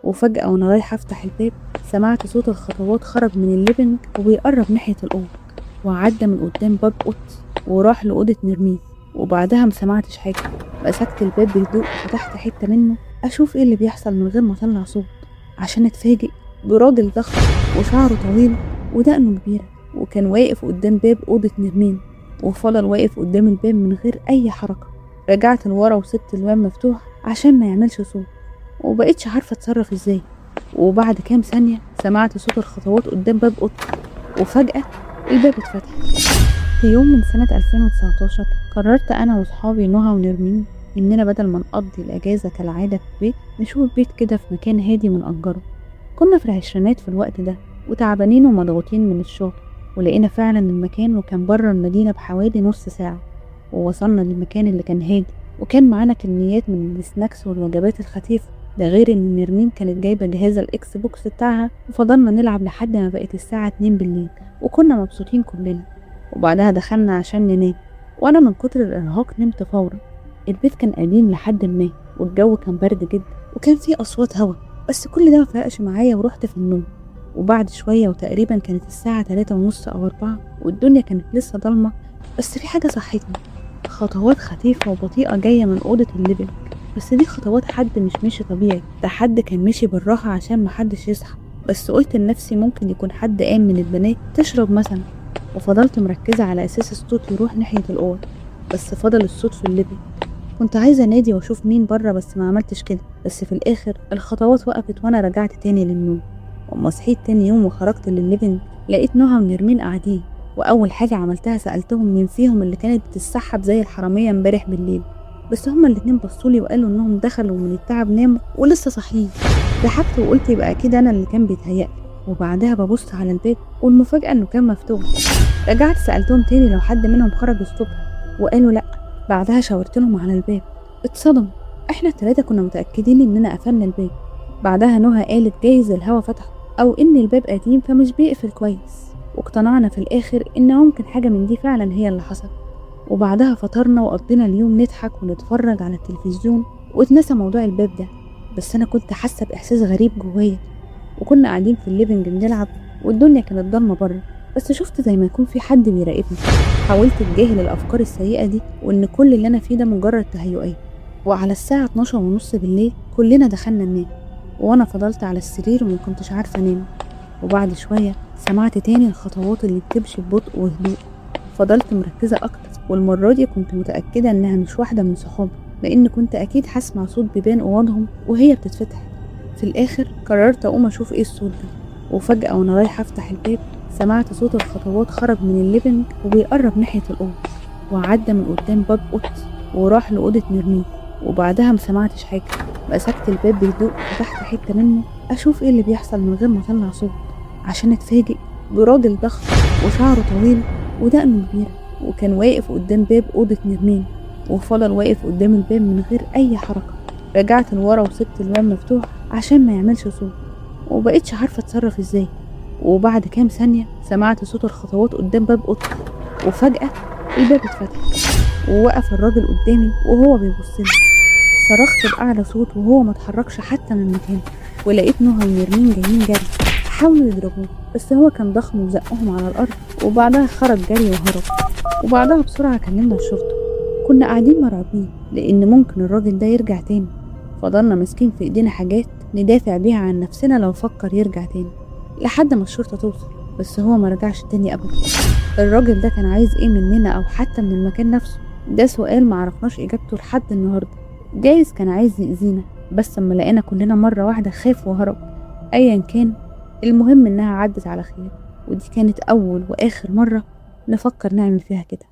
وفجأة وأنا رايحة أفتح الباب سمعت صوت الخطوات خرج من ال living وبيقرب ناحية الأوضة، وعدى من قدام باب أوضتي وراح لأوضة نرمين. وبعدها ما سمعتش حاجة. مسكت الباب بهدوء وفتحت حتة منه أشوف إيه اللي بيحصل من غير ما أطلع صوت، عشان أتفاجئ براجل ضخم وشعره طويل ودقنه كبيرة، وكان واقف قدام باب أوضة نرمين، وفضل واقف قدام الباب من غير أي حركة. رجعت لورا وسبت الباب مفتوح عشان ما يعملش صوت، وبقيتش عارفة أتصرف إزاي. وبعد كام ثانية سمعت صوت الخطوات قدام باب أوضتي، وفجأة الباب اتفتح. في يوم من سنة 2019 قررت أنا وصحابي نهى ونرمين إننا بدل ما نقضي الأجازة كالعادة في البيت نشوف بيت كده في مكان هادي ونأجره. كنا في العشرينات في الوقت ده وتعبانين ومضغوطين من الشغل، ولقينا فعلا المكان وكان بره المدينة بحوالي نص ساعة. ووصلنا للمكان اللي كان هادي، وكان معانا كميات من ال snacks والوجبات الخفيفة، ده غير ان نرمين كانت جايبة جهاز ال Xbox بتاعها، وفضلنا نلعب لحد ما بقت الساعة 2 بالليل، وكنا مبسوطين كلنا. وبعدها دخلنا عشان ننام، وانا من كتر الارهاق نمت فورا. البيت كان قديم لحد ما، والجو كان برد جدا، وكان فيه اصوات هوا، بس كل ده ما فرقش معايا ورحت في النوم. وبعد شوية وتقريبا كانت الساعة 3:30 أو 4، والدنيا كانت لسه ضلمة، بس في حاجة صحتني، خطوات خفيفة وبطيئة جاية من أوضة ال living. بس دي خطوات حد مش ماشي طبيعي، ده حد كان ماشي بالراحة عشان محدش يصحى. بس قلت لنفسي ممكن يكون حد قام من البنات تشرب مثلا، وفضلت مركزة على أساس الصوت يروح ناحية الأوض، بس فضل الصوت في ال living. كنت عايزة انادي واشوف مين بره، بس ما عملتش كده. بس في الآخر الخطوات وقفت وأنا رجعت تاني للنوم. وأما صحيت تاني يوم وخرجت للل living لقيت نهى ونرمين قاعدين، وأول حاجة عملتها سألتهم مين فيهم اللي كانت بتتسحب زي الحرامية امبارح بالليل. بس هما الاتنين بصولي وقالوا انهم دخلوا من التعب ناموا ولسه صاحيين. ضحكت وقلت يبقى اكيد انا اللي كان بيتهيألي. وبعدها ببص على الباب والمفاجأة انه كان مفتوح. رجعت سألتهم تاني لو حد منهم خرج الصبح، وقالوا لأ. بعدها شاورت لهم على الباب، اتصدموا. احنا التلاتة كنا متأكدين اننا قفلنا الباب. بعدها نهى قالت جايز الهوا فتحه او ان الباب قديم فمش بيقفل كويس، واقتنعنا في الاخر ان ممكن حاجة من دي فعلا هي اللي حصلت. وبعدها فطرنا وقضينا اليوم نضحك ونتفرج على التلفزيون، واتنسى موضوع الباب ده. بس انا كنت حاسة باحساس غريب جوايا. وكنا قاعدين في ال living بنلعب والدنيا كانت ضلمة بره، بس شفت زي ما يكون في حد بيراقبني. حاولت اتجاهل الافكار السيئة دي وان كل اللي انا فيه ده مجرد تهيؤات. وعلى الساعة 12:30 بالليل كلنا دخلنا ننام، وانا فضلت على السرير وما كنتش عارفة انام. وبعد شوية سمعت تاني الخطوات اللي بتمشي ببطء وهدوء. فضلت مركزة أكتر، والمرة دي كنت متأكدة إنها مش واحدة من صحابي، لأن كنت أكيد هسمع صوت بيبان أوضهم وهي بتتفتح. في الآخر قررت أقوم أشوف إيه الصوت ده. وفجأة وأنا رايحة أفتح الباب سمعت صوت الخطوات خرج من ال living وبيقرب ناحية الأوضة، وعدى من قدام باب أوضتي وراح لأوضة نرمين. وبعدها ما سمعتش حاجة. مسكت الباب بهدوء وفتحت حتة منه أشوف إيه اللي بيحصل من غير ما أطلع صوت، عشان أتفاجئ براجل ضخم وشعره طويل ودقنه كبيرة، وكان واقف قدام باب أوضة نرمين، وفضل واقف قدام الباب من غير أي حركة. رجعت لورا وسبت الباب مفتوح عشان ما يعملش صوت، وبقيتش عارفة أتصرف إزاي. وبعد كام ثانية سمعت صوت الخطوات قدام باب أوضتي، وفجأة الباب اتفتح ووقف الراجل قدامي وهو بيبصلي. صرخت بأعلى صوت وهو ما اتحركش حتى من مكانه. ولقيت نهى ونرمين جايين جري حاولوا يضربوه، بس هو كان ضخم وزقهم على الأرض، وبعدها خرج جري وهرب. وبعدها بسرعة كلمنا الشرطة. كنا قاعدين مرعوبين لأن ممكن الراجل ده يرجع تاني. فضلنا ماسكين في ايدينا حاجات ندافع بيها عن نفسنا لو فكر يرجع تاني، لحد ما الشرطة توصل. بس هو ما رجعش تاني أبدا. الراجل ده كان عايز ايه مننا أو حتى من المكان نفسه؟ ده سؤال ما عرفناش إجابته لحد النهاردة. جايز كان عايز يأذينا، بس اما لقينا كلنا مرة واحدة خاف وهرب. أيا كان، المهم إنها عدت على خير، ودي كانت أول وآخر مرة نفكر نعمل فيها كده.